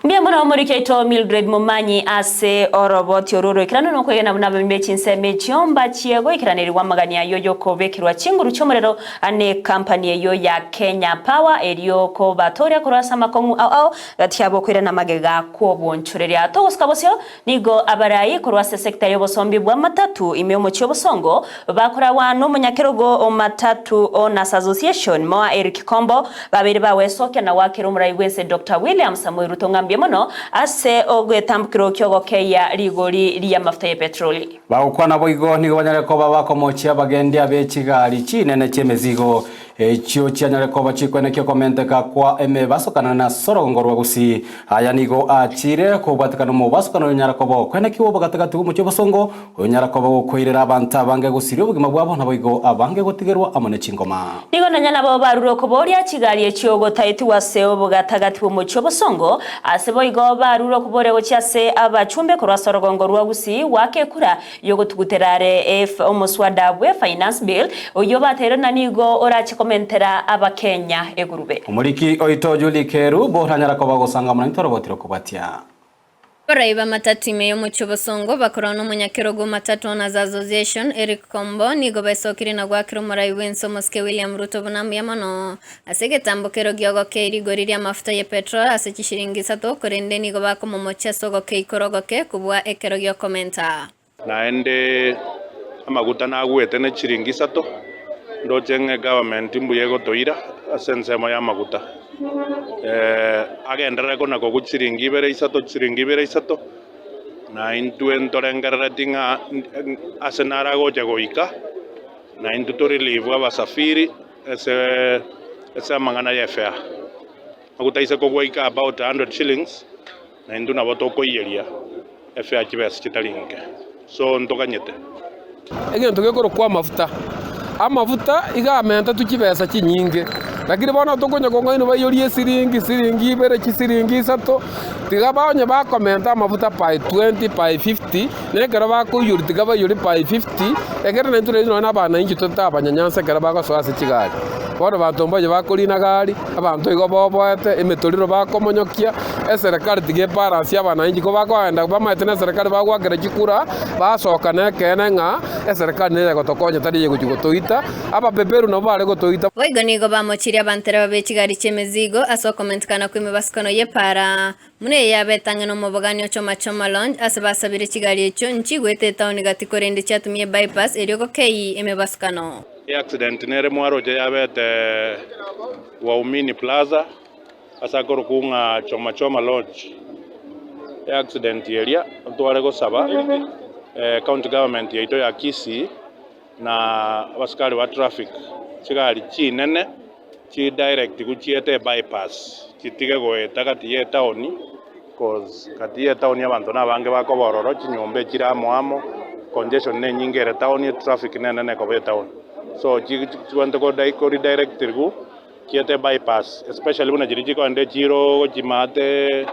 Mbuya mono omoriki oito Mildred Momanyi ase oroboti orwo oroikeranu nokwegena buna abamenyi be chinsemo echio mbachie goikeranerigwa amagani ayio yokobekerwa chinguru chi'omorero necompany eyio ya Kenya Power erio kobatooria korwa ase amakong'u ao ao gati yabo okoirana magega kw'obwonchoreria. Togosuka bosio Nigo abarai korwa ase sector y'obosombi bw'amatatu ime y'omochie obosongo bakoragwa n'omonyakerogo o Matatu Owners Association, Moa Eric Kombo, babeire bagwesokia na goakera omorai bw'ense Doctor William Samoei Ruto ng'a mbuya mono ase ogetambukero ki'ogokeyia rigori ri'amafuta y'epetroli. Bagokwana boigo nigo banyare koba bakomochia abagendi abe chigari chinene chi'emezigo, echio chianyare koba chikwenekia okomenteka kwa emebasokano na ase orogongo rwa Gusii. Aya nigo aachire kobwatekana omobasokano oyonyara koba okwenekigwa obogatagati bw'omochie obosongo, oyonyara koba gokoirera abanto abange gosiria obogima bwabo, naboigo abange gotigerwa amo ne chingoma. Nigo nonya nabo barure okoboria chigari echio gotaetigwa ase obogatagati bw'omochie obosongo, ase boigo barure okoboria gochia ase abachumbe korwa ase orogongo rwa Gusii goaka ekura y'ogotugutera are omoswada bwe Finance Bill, oyio bateire na nigo orache komentera Abakenya egurube. Omoriki oito Julie Kerubo nanyara koba ogosangamana intwe oroboti rokobwatia. Abarai b'amatatu ime y'omochie obosongo bakorwa nomonyakerogo o Matatu Owners Association, Eric Kombo, nigo baesokirie na goakera omorai bw'ense omosike William Ruto buna mbuya mono ase egetambokero gi'ogokei rigori ri'amafuta ye petrol ase chishilingi isato korende nigo bakomomochia ase ogokei kore ogoke kobua ekero gi'okomenta. Naende amaguta nagwete ne chiringi isato, ndoche ng'a egovernment mbuya egotoira ase ensemo y'amaguta. Agenderere kona kogwa chiringi ibere isato, chiringi ibere isato, na intwe ntorengerereti ng'a ase naragocha goika, na intwe torelieve abasafiri ase ase amang'ana y'efare. Amaguta aise kogwa ika about 100 shillings, na intwe nabo tokoiyeria efare chibesa chitari inke. So ntoganyete. Egento gekorokwa amafuta. Amafuta iga amentetwe chibesa chinyinge, lakini bono tokonya kong'ainwa baiyorie esiringi, siringi ibere, chisiringi isato, tiga onye bakomenta amafuta by twenty, by fifty, na ekero bakoiyoria tiga baiyorie by fifty, ekero naintwe naintwe nonye na abanainchi totabanyanyansa ekero bagosoa ase chigari. Bono abanto mbaye bakorina gari, abanto igo boboete, emetoriro bakomonyokia, eserekari tiga ebalansie abanainchi, ko bakoenda bamaete na eserekari bagoakera chikura, basoka nekeene ng'a eserekari neye egotokonya tari eyegochia gotoita, ababeberu nabwo bare gotoita. Boigo nigo bamochirie abantereba be chigari chi'emezigo ase okomentekana kw'emebasukano y'epaara, buna eye yabetang'e nomobogani o Choma Choma Lounge ase basabire chigari echio nchigwete etaoni gati korende chiatumia ebypass erio gokeyia emebasukano. Eaccident nere mwaroche yabete Waumini Plaza ase akorokwa ng'a Choma Choma Lodge. Eaccident eria ntware gosaba county government yaito ya Kisii na abasikari ba traffic chigari chinene chi direct gochiete ebypass chitige goeta gati ye etown cause gati ye etown abanto nabange bakoba ororo chinyomba echire amo amo congestion ne enyinge ere etown etraffic nenene ekoba etown so chibwenerete ko redirectirwu chiete bypass especially buna chiria chikoenda echiro gochimate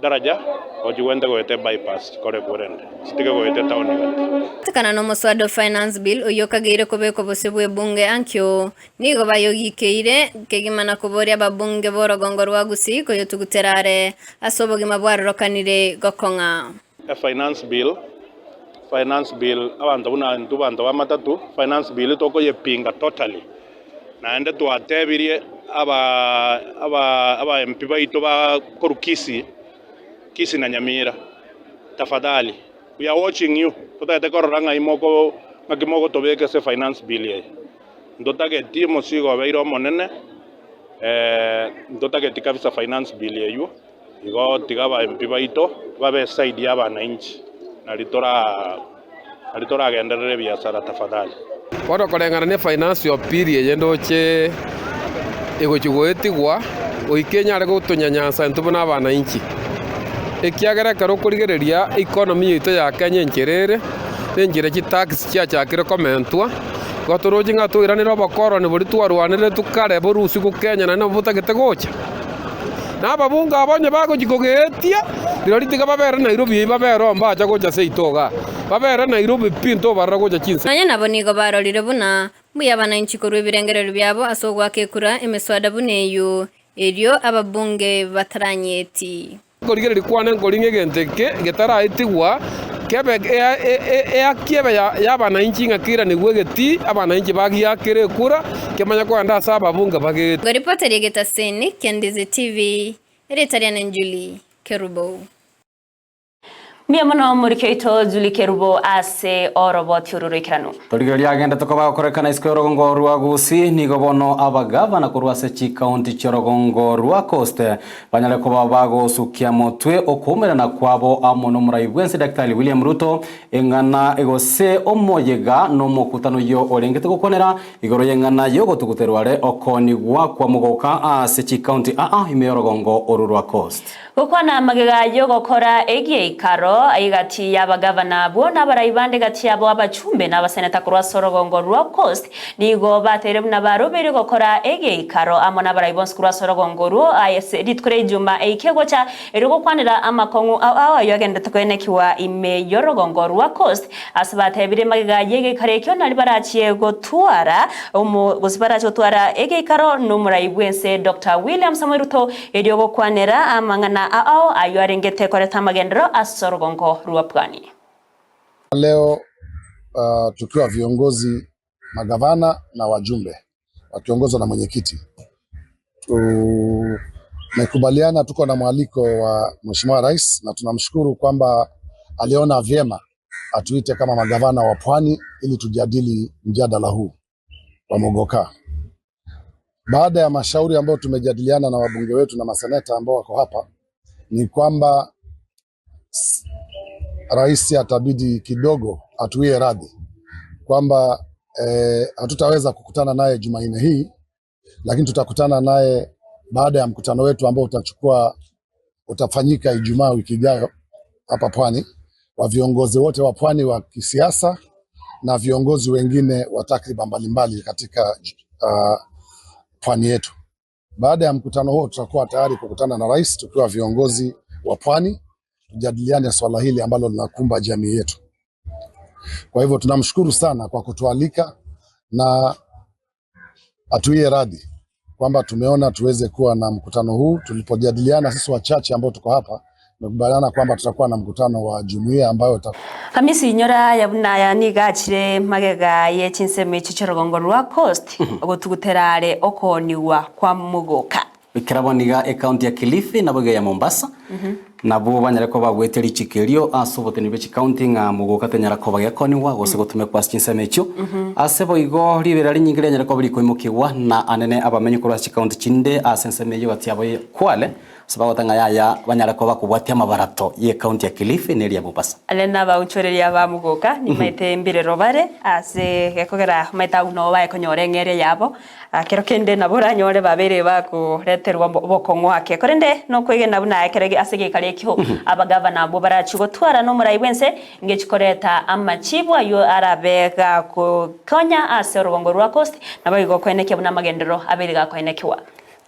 daraja ochigwente goeta ebypass chikore korende chitige goeta etown gati. Gotekana nomoswada o Finance Bill oyio okageire kobekwa bosio bw'ebunge ankio, nigo bayogikeire kegima na koboria ababunge b'orogongo rwa Gusii koyotugutera are ase obogima bwarorokanire gokong'a. Efinance Bill, Finance Bill abanto buna intwe abanto ba matatu, Finance Bill tokoyepinga totally. Naende twatebirie aba aba aba MP baito ba korwa Kisii, Kisii na Nyamira, tafadhali we are watching you, totagete korora ng'ai moko ng'aki mogotobeka ase Finance Bill eye. Ntotageti omosigo obeire omonene, ntotageti kabisa Finance Bill eywo. Igo tiga aba MP baito babe eside ya abanainchi nari tora nari toragenderere ebiasara tafadhali. Bono koreng'ana ne finance bill eye ndoche egochia goetigwa goika enyare gotonyanyansa intwe buna abanainchi. Ekiagera ekero okorigereria economy yaito ya Kenya enchera ere, na enchera chitax chiachakire komentwa, igo toroche ng'a toiranere obokoroni boria twarwaneretwe kare borusiwu Kenya naende nabo botagete gocha. Na ababunge aba onye bagochia kogeetia, rirorio tiga babere Nairobi eyio babere oo mbacha gocha seito igaa. Babere Nairobi pi ntobarora gocha chinse. Nonya nabo nigo barorire buna mbuya abananchi korwa ebirengererio biabo ase ogoaka ekura emeswada buna eyio, erio ababunge bataranyeti. Korigereria kwane nkori ng'a egento eke getaraetigwa kebe eaki ebe y'abananchi ng'a keiranigwe egetii, abananchi bagiakere ekura, kemanye kogenda ase ababunge bagete. Ngoripoteria egetaseni kia Ndizi TV, erieta riane Julie Kerubo. Mbuya mono omoriki oito Julie Kerubo ase oroboti oro roikeranu. Torigereria agendete koba agokorekana isiko y'orogongo rwa Gusii, nigo bono abagavana korwa ase chikaunti chi'orogongo rwa Coast banyare koba bagosukia motwe okoumerana kwabo amo nomorai bwense Daktari William Ruto eng'ana gose omoyega nomokutano oyio orengete gokwanera igoro y'eng'ana y'ogotuguterwa are okoonigwa kwa mogoka ase chikaunti aa ime y'orogongo oru rwa Coast. Gokwana magega y'ogokora egeikaro egati y'abagavana abwo na abarai bande gati yabo abachumbe na abaseneta korwa ase orogongo rwa Coast nigo bateire buna barobeire gokora egeikaro amo nabarai bonsi korwa ase orogongo orwo ase rituko ria Ijuma eike gocha erio gokwanera amakong'u ao ao ayio agenderete koenekiwa ime y'orogongo rwa Coast ase batebire magega y'egeikaro ekio nari barachie gotwara gose barachie gotwara egeikaro nomorai bw'ense Doctor William Samoei Ruto Erio gokwanera amang'ana ao ayio arengete koreta amagenderero ase orogongo rwa Pwani. Leo tukiwa viongozi magavana na wajumbe wakiongozwa na mwenyekiti tumekubaliana, tuko na mwaliko wa Mheshimiwa Rais na tunamshukuru kwamba aliona vyema atuite kama magavana wa Pwani ili tujadili mjadala huu wa Mogoka. Baada ya mashauri ambayo tumejadiliana na wabunge wetu na maseneta ambao wako hapa, ni kwamba rais atabidi kidogo atuie radhi kwamba hatutaweza kukutana naye Jumanne hii, lakini tutakutana naye baada ya mkutano wetu ambao utafanyika Ijumaa wiki ijayo hapa Pwani, wa viongozi wote wa Pwani wa kisiasa na viongozi wengine wa takriban mbalimbali katika pwani yetu. Baada ya mkutano huo, tutakuwa tayari kukutana na rais tukiwa viongozi wa pwani, tujadiliane swala hili ambalo linakumba jamii yetu. Kwa hivyo tunamshukuru sana kwa kutualika na atuie radhi kwamba tumeona tuweze kuwa na mkutano huu. Tulipojadiliana sisi wachache ambao tuko hapa, tumekubaliana kwamba tutakuwa na mkutano wa jumuiya ambayo Hamisi inyora ya buna ya nigachire magega ye chinsemo echi chi'orogongo rwa Coast ogotugutera are okoonigwa kwa mogoka. Ekerabo niga ecounty ya Kilifi nabo iga ya Mombasa nabwo banyare koba bagwete richiko erio ase oboteneneri bwe chicounty ng'a mogoka tenyara koba gekonigwa gose gotumekwa ase chinsemo echio. Ase boigo riberera rinyinge rianyare koba rikoimokigwa na anene abamenyi korwa ase chicounty chinde ase ensemo eyio gati yabo Kwale Ase bagoteba ng'a yaya banyare koba bakobwatia amabarato y'ecounty ya Kilifi na eria ya Mombasa. Aria nabaonchoreria abamogoka, nimaete mbirero bare ase gekogera omanyete agwo nabo baye konyora eng'eria yabo, kero kende nabo oranyore babeire bakoreterwa obokong'u ake. Korende nokwegena buna ekero ase egekaro ekio abagavana abwo barachie gotwara nomorai bw'ense, ngechi koreta amachibu ayio arabe gakokonya ase orogongo rwa Coast, naboigo koenekia buna amagenderero abeire gakoenekiwa.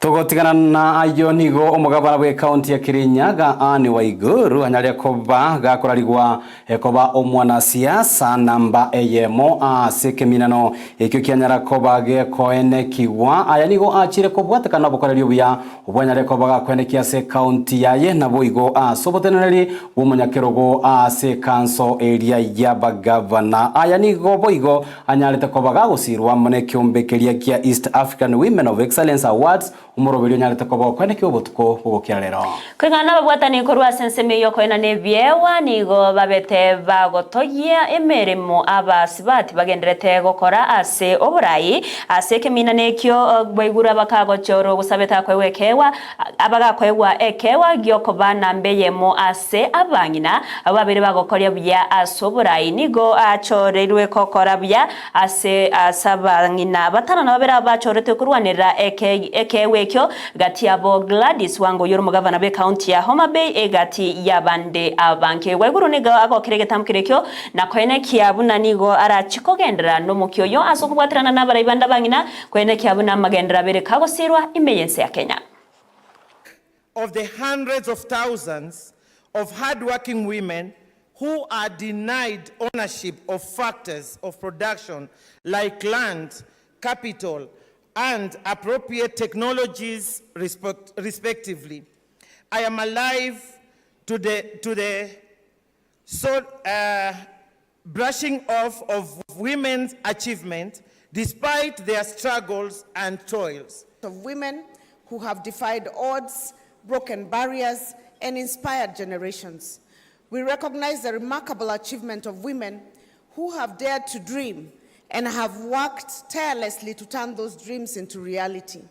Togotigana na ayio nigo omogabana bw'ecounty ya Kirinyaga Anne Waiguru anyare koba gakorarigwa koba omwanasiasa namba eyemo ase ekeminano ekio kianyara koba gekoenekigwa. Aya nigo achire kobwatekana obokoreri obuya obwanyare koba gakoenekia ase ecounty yaye naboigo ase oboteneneri bw'omonyakerogo ase ekanso eria y'abagavana. Aya nigo boigo Anyarete koba gagosiirwa amo nekeombe keria kia East African Women of Excellence Awards, omoroberio onyarete koba okwenekio obotuko bogokia rero. Koreng'ana nababwatani korwa ase ensemo eyio okoenana ebiegwa, nigo babete bagotogia emeremo abasibati bagenderete gokora ase oborai. Ase ekeminana ekio baigure abakagochora ogosabete akoegwa ekeegwa, abagakoegwa ekeegwa gi'okoba namba eyemo ase abang'ina abwo babere bagokoria buya ase oborai. Nigo achoreirwe gokora buya ase ase abang'ina batano na babere abwo bachoretwe korwanerera ekeegwa ekio, gati yabo Gladys Wanga oyio ore omogavana bw'ecounty ya Homa Bay egati y'abande abange. Waiguru nigo agokera egetambo keria ekio na koenekia buna nigo arachie kogenderera nomokia oyio ase okobwaterana nabarai bande abang'ina Koenekia buna amagenderero abere kagosiirwa ime y'ense ya Kenya. Of the hundreds of thousands of hardworking women who are denied ownership of factors of production like land, capital and appropriate technologies respectively. I am alive. to the, to the so, uh, brushing off of women's achievement despite their struggles and toils. Of women who have defied odds, broken barriers, and inspired generations. We recognize the remarkable achievement of women who have dared to dream and have worked tirelessly to turn those dreams into reality.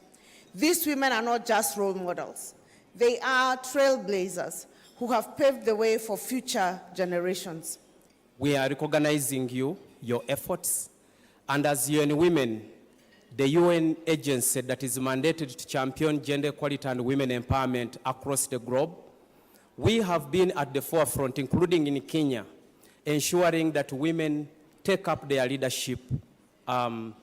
These women are not just role models. They are trailblazers who have paved the way for future generations. We are recognizing you, your efforts, and as UN Women, the UN agency that is mandated to champion gender equality and women empowerment across the globe, we have been at the forefront, including in Kenya, ensuring that women take up their leadership um,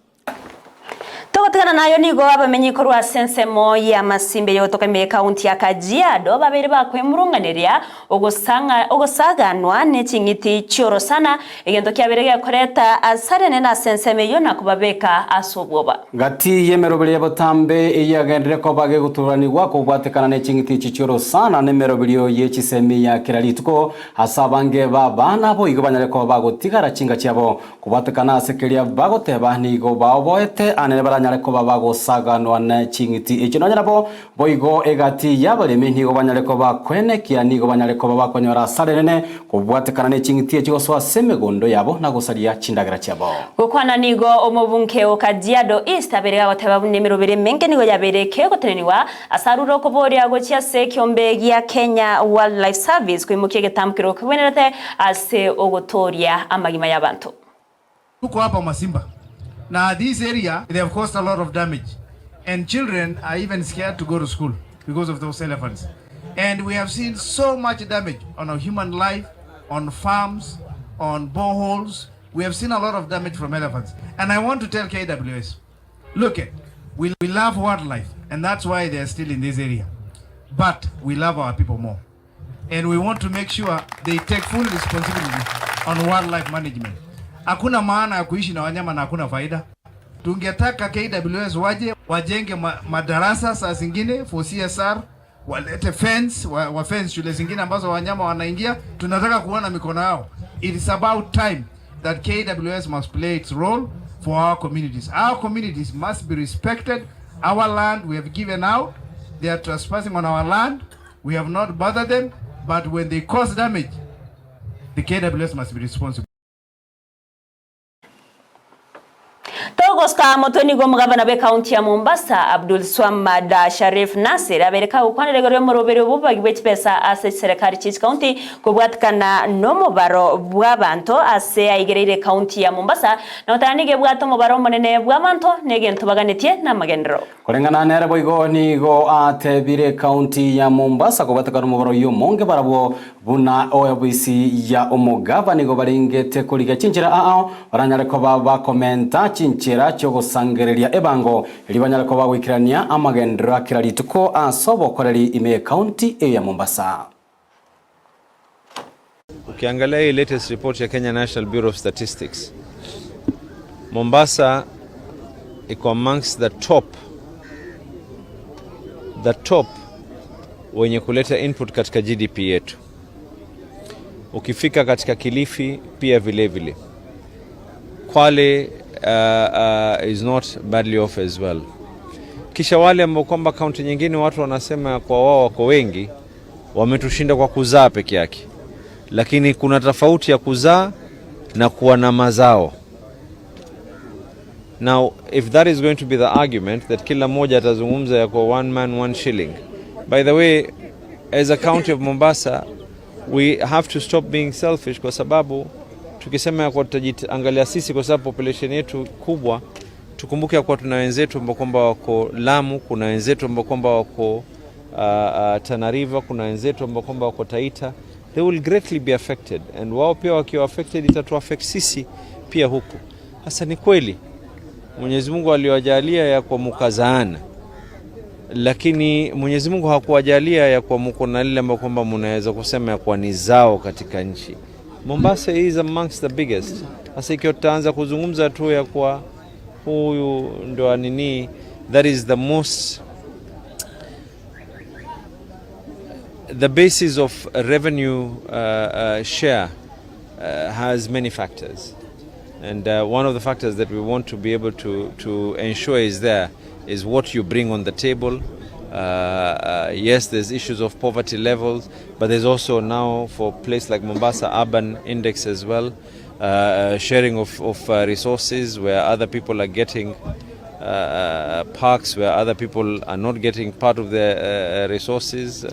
Togotigana nayo nigo abamenyi korwa ase ensemo y'amasimbe y'ogotoka ime y'ekaunti ya Kajiado babeire bakwemurunganeria ogosang'a ogosaganwa ne ching'iti chi'orosana, egento kiabeire gekoreta asara enene ase ensemo eyio na kobabeka ase obwoba. Gati y'emeroberi ya botambe eyagenderire koba gegoturanigwa kobwatekana ne ching'iti echi chi'orosana na emeroberio ye chisemi ya kera rituko, ase abange b'abana boigo banyare koba bagotigara chinka chiabo Kobwatekana ase keria bagoteba, nigo baoboete anene baranyare koba bagosaganwa ne ching'iti echio. Nonya nabo boigo egati y'abaremi nigo banyare koba koenekia nigo banyare koba bakonyora asara enene kobwatekana ne ching'iti echio gosoa ase emegondo yabo na gosaria chindagera chiabo. Gokwana nigo omobunge o Kajiado East abeire gagoteba buna emeroberi emenge nigo yabeire kegotenenigwa ase arure okoboria gochia ase ekiombe gia Kenya Wildlife Service koimokia egetamkero kegwenerete ase ogotooria amagima y'abanto. Tuko hapa Masimba na this area they have caused a lot of damage and children are even scared to go to school because of those elephants and we have seen so much damage on our human life, on farms, on boreholes. We have seen a lot of damage from elephants and I want to tell KWS, look it, we, we love wildlife and that's why they are still in this area but we love our people more and we want to make sure they take full responsibility on wildlife management. Hakuna maana ya kuishi na wanyama na hakuna faida. Tungetaka KWS waje wajenge ma madarasa saa zingine for CSR, walete fence wa, wa fence shule zingine ambazo wanyama wanaingia. Tunataka kuona mikono yao. It is about time that KWS must play its role for our communities. Our communities must be respected. Our land we have given out. They are trespassing on our land. We have not bothered them, but when they cause damage, the KWS must be responsible. Togoska motwe nigo omogabana bw'ekaunti ya Mombasa Abdul Swamad Sharif Nasir abeire kagokwanera igoro y'omoroberi obobagi bwe chibesa ase chiserekari chie chikaunti kobwatikana nomobaro bw'abanto ase aigereire ekaunti ya Mombasa na gotara nigo ebwate omobaro omonene bw'abanto negento baganetie namagenderero. Koreng'ana nere boigo nigo atebire ekaunti ya Mombasa kobwatekana omobaro oyio omonge barabwo buna oebisi ya omogava nigo barengete korigia chinchera ao baranyare koba bakomenta chinchera chiogosangereria ebango erio banyare koba goikerania amagenderero a kera rituko ase obokoreri ime y'ekaunti eye ya Mombasa. Ukiangalia hii latest report ya Kenya National Bureau of Statistics, Mombasa iko amongst the top, the top wenye kuleta input katika GDP yetu. Ukifika katika Kilifi pia vile vile. Kwale uh, uh, is not badly off as well. Kisha wale ambao kwamba kaunti nyingine watu wanasema kwa wao wako wengi, wametushinda kwa kuzaa peke yake, lakini kuna tofauti ya kuzaa na kuwa na mazao. Now if that is going to be the argument that kila mmoja atazungumza ya kwa one man one shilling. By the way, as a county of Mombasa we have to stop being selfish, kwa sababu tukisema ya kwa tutajiangalia sisi kwa sababu population yetu kubwa, tukumbuke ya kuwa tuna wenzetu ambao kwamba wako Lamu, kuna wenzetu ambao kwamba wako uh, uh, Tana River, kuna wenzetu ambao kwamba wako Taita, they will greatly be affected and wao pia wakiwa affected itatu affect sisi pia huku. Sasa ni kweli Mwenyezi Mungu aliwajalia ya kwa mukazaana, lakini Mwenyezi Mungu hakuwajalia ya kwa muko na lile ambao kwamba mnaweza kusema ya kwa ni zao katika nchi. Mombasa is amongst the biggest. Sasa ikiwa tutaanza kuzungumza tu ya kwa huyu ndo nini, that is the most The basis of revenue share has many factors and one of the factors that we want to be able to, to ensure is there is what you bring on the table. Yes, there's issues of poverty levels, but there's also now for place like Mombasa urban index as well, sharing of, of resources where other people are getting parks where other people are not getting part of the resources.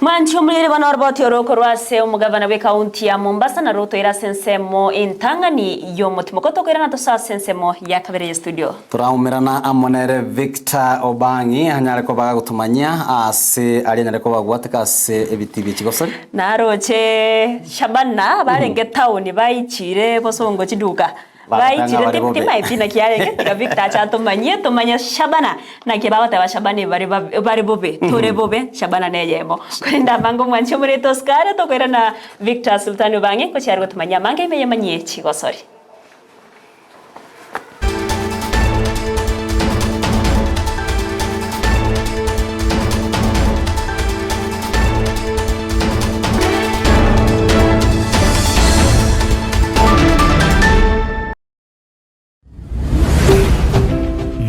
Mwanchi omorere bono oroboti oro korwa ase omogavana bw'ekaunti ya Mombasa na rotoire ase ensemo entang'ani y'omotimoko tokoirana tosoe ase ensemo ya kabere ye studio. Toraumerana amo nere Victor Obang'i anyare koba agotomanyia aase aria anyare koba agwateka ase ebitii bie chigosori. Naroche Shabana barenge town baichire bosongo chiduka Bagatanga baichire bare bobe. timaeti naki arenge tiga Victor ache atomanyie tomanye Shabana naki bagoteba Shabana ebare babe bare bobe tore bobe Shabana neyemo korende amange omwanchi omorete osukare tokoirana Victor Sultani Obang'i ngochia are gotomanyia amange ime yemanyie chigosori.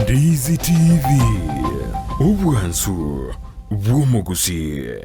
Ndizi TV, obwansu bw'omogusii.